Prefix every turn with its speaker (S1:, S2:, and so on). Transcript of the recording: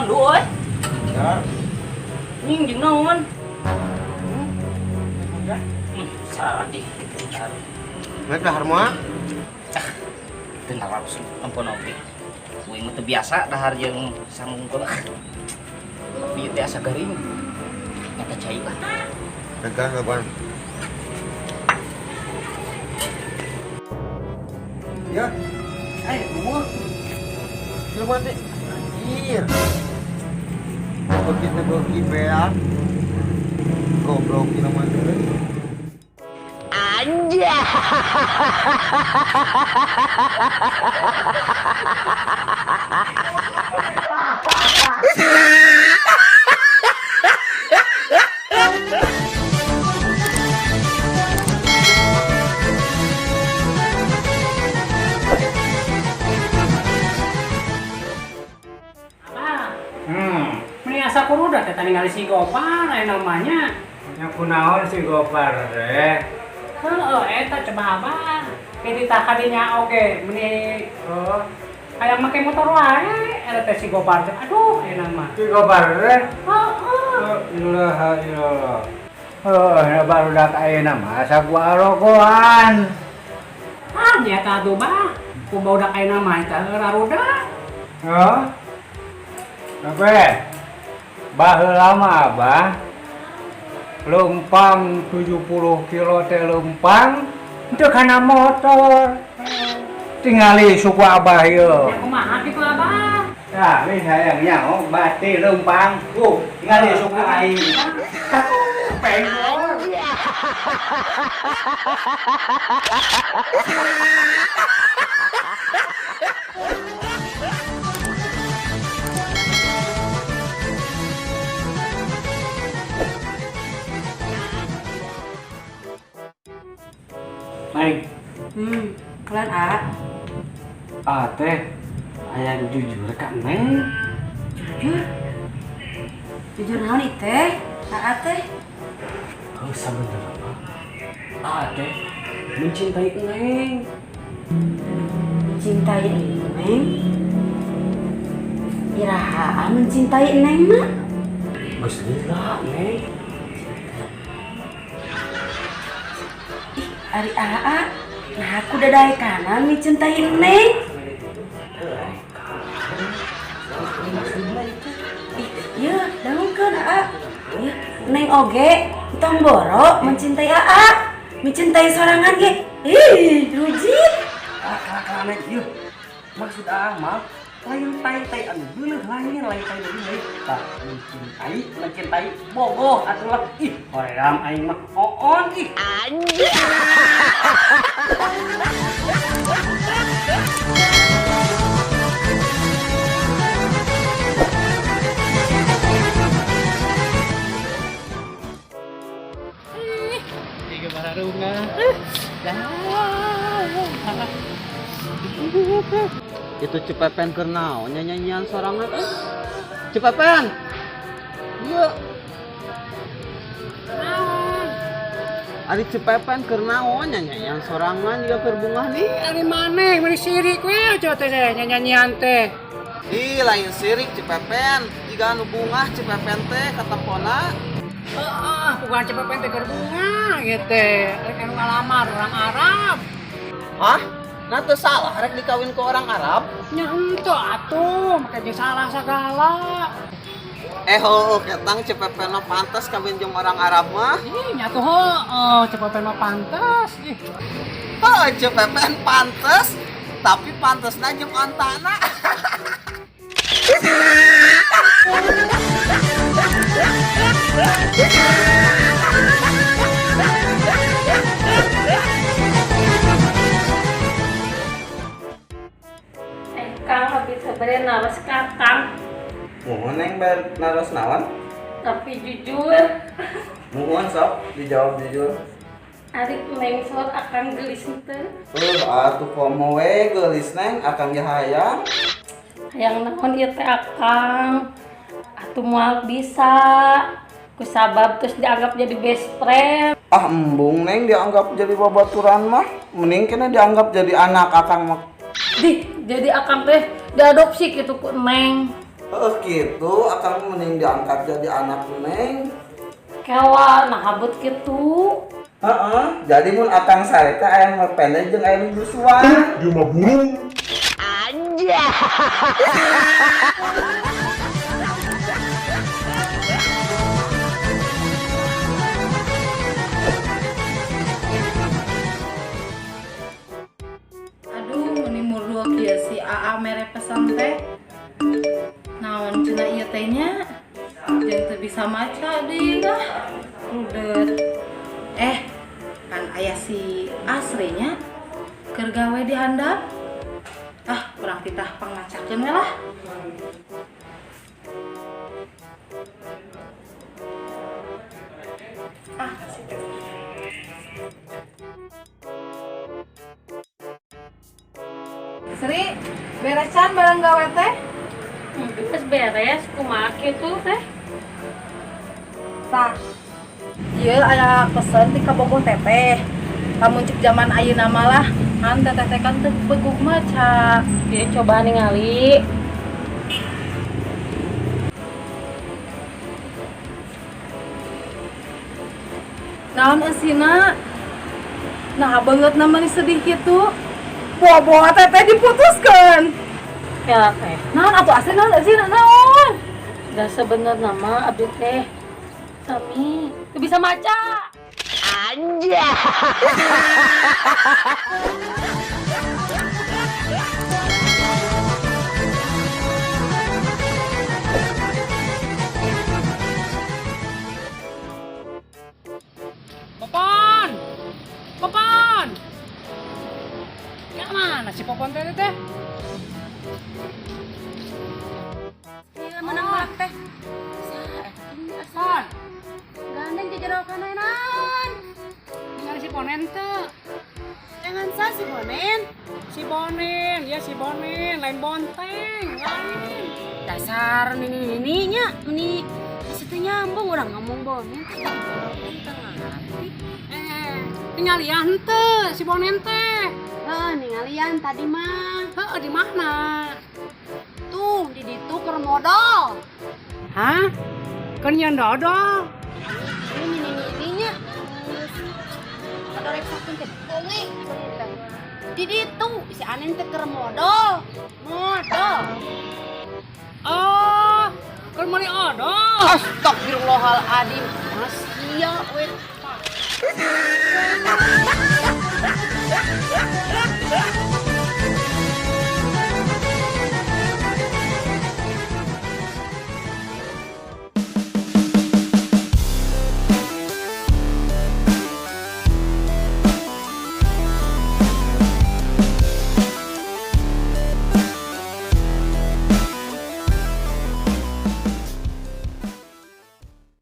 S1: Rondu euy.
S2: Ya.
S1: Nying jeung naon?
S2: Ya.
S1: Sadih bentar.
S2: Rek dahar moal?
S1: Teu langsung ampun oge. Uing mah teu biasa dahar jeung sangungkul. Tapi ieu teh asa garing. Nyata cai lah.
S2: Tegang kapan? Ya. Eh, umur. Jelema teh. Anjir. Beuki teh beuki beak. Goblok jelema teh.
S3: Abah, meni asa kurudak teh ningali si Gopar aya namanya.
S4: Nya kunaon si Gopar teh?
S3: Heeh, eta coba Abah. Dititah kadinya oge meni
S4: Oh,
S3: hayang make motor wae eta teh si Gopar teh. Aduh, enak mah.
S4: si Gopar teh?
S3: Heeh.
S4: La ilaha illallah. Oh, barudak ayeuna mah asa gua rogoan.
S3: Ah, nyata atuh bah. Ku barudak ayeuna mah eta rarudak.
S4: Oh. Oke. Baheula mah Abah leumpang 70 kilo teh leumpang teu kana motor. Tingali suku Abah ieu.
S3: Ya kumaha kitu Abah?
S4: Nah, ini sayang nyaho bati leumpang. Tingali suku aing. Penggol.
S5: Neng,
S6: Kalian A,
S5: ah teh, hayang jujur ka Neng.
S6: Jujur. Jujur naon ieu teh? AA teh.
S5: Oh, sabenerna mah. Ah teh mencintai Neng.
S6: Mencintai Neng. Iraha mencintai Neng mah?
S5: Geus lila, Neng.
S6: Ih, ari AA, nah aku dadaekanan mencintai Neng. Ih, ieu dangukeun AA. Ieu Neng oge tong boro mencintai AA. Mencintai sorangan ge. Ih, rujit.
S5: Ah, kalah Neng, ieu. Maksud AA mah lain tai-tai anu beuleuh lain lain tai beuleuh. Tah, mencintai, mencintai bogoh atuh lah. Ih, hoream aing mah oon ih.
S1: Anjir.
S5: Tiga bararunga.
S2: Itu Cepepen keur naon nyanyian sorangan euy. Cepepen. Ieu. Ari Cepepen keur naon nyanyian sorangan juga keur bungah nih.
S3: Ari maneh meni sirik we aja teh nyanyian teh.
S2: Ih, lain sirik Cepepen, jiga anu bungah Cepepen teh katempona.
S3: Heeh, bukan Cepepen teh keur bungah ieu teh. Rek anu ngalamar orang Arab.
S2: Hah? Nah teu salah rek dikawin ke orang Arab?
S3: Nya henteu atuh, make jeung salah sagala.
S2: Heueuh ketang Cepepen mah pantes kawin jeung orang Arab mah.
S3: Ih, nya tuh heueuh, Cepepen mah pantes. Ih.
S2: Heuh, Cepepen pantes, tapi pantesna jeung ontana.
S1: Kang lebih sebenarnya naros kakang.
S2: Muhun Neng ber naros naon?
S1: Tapi jujur.
S2: Muhun sok dijawab jujur.
S1: Ari Neng sok akang gelis henteu.
S2: Atuh komo we geulis Neng akang ge hayang.
S1: Hayang naon ieu teh akang? Atuh moal bisa. Ku sabab terus dianggap jadi best friend.
S2: Ah embung Neng dianggap jadi babaturan mah, mending kena dianggap jadi anak akang mah.
S1: Dih, jadi akang teh diadopsi gitu ku Neng.
S2: Heeh kitu, akang mending diangkat jadi anak Neng.
S7: Kewa nah habut kitu.
S2: Heeh, jadi mun akang sare teh aya nu pendek jeung aya nu nyusuan.
S8: Dia mah burung.
S7: Aduh, meni murul kieu si AA mere pesan teh. Naon cenah ieu teh nya? Jeung teu bisa maca deui lah. Rudet. Kan aya si Asri nya keur gawe di handap. Ah, kurang titah pangacakeun we lah. Ah, situ. Sri, beresan barang gawe teh?
S9: Geus beres, kumaha kitu teh?
S7: Tah. Ieu aya pesen ti kabogoh teteh. Lamun cek zaman ayeuna mah lah, kan teteh teh kan teu beguk maca.
S9: Ieu coba ningali.
S7: Naon eusina? Nah, banget namanya sedih kitu. Boa-boa teteh diputuskeun.
S9: Ya teh.
S7: Naon atuh asli naon eusina naon?
S9: Da sebenarnya mah abdi teh sami teu bisa maca.
S3: Popon! Popon! Ya mana si Popon teh teh?
S6: Ieu menang malak teh.
S3: Popon,
S6: Gandeng jejero kana naon?
S3: ningali si Ponen teu.
S6: Jangan sa si Bonen.
S3: Si Bonen, ya si Bonen, lain bonteng, lain.
S6: Dasar nini nya meni asa teu nyambung urang ngomong Bonen teh teu ngarti.
S3: Eh, tingalian teu si Bonen teh.
S6: Heuh, ningalian tadi mah.
S3: Heeh, di mana?
S6: Tuh, di ditu keur modal.
S3: Hah? Keur nyeun dodol.
S6: Ini nini nya. Ada rek sakeun teh bonge. Di ditu si Anen teh keur modal. Modal.
S3: Oh, keur meuli odol.
S6: Astagfirullahaladzim. Mas iya we.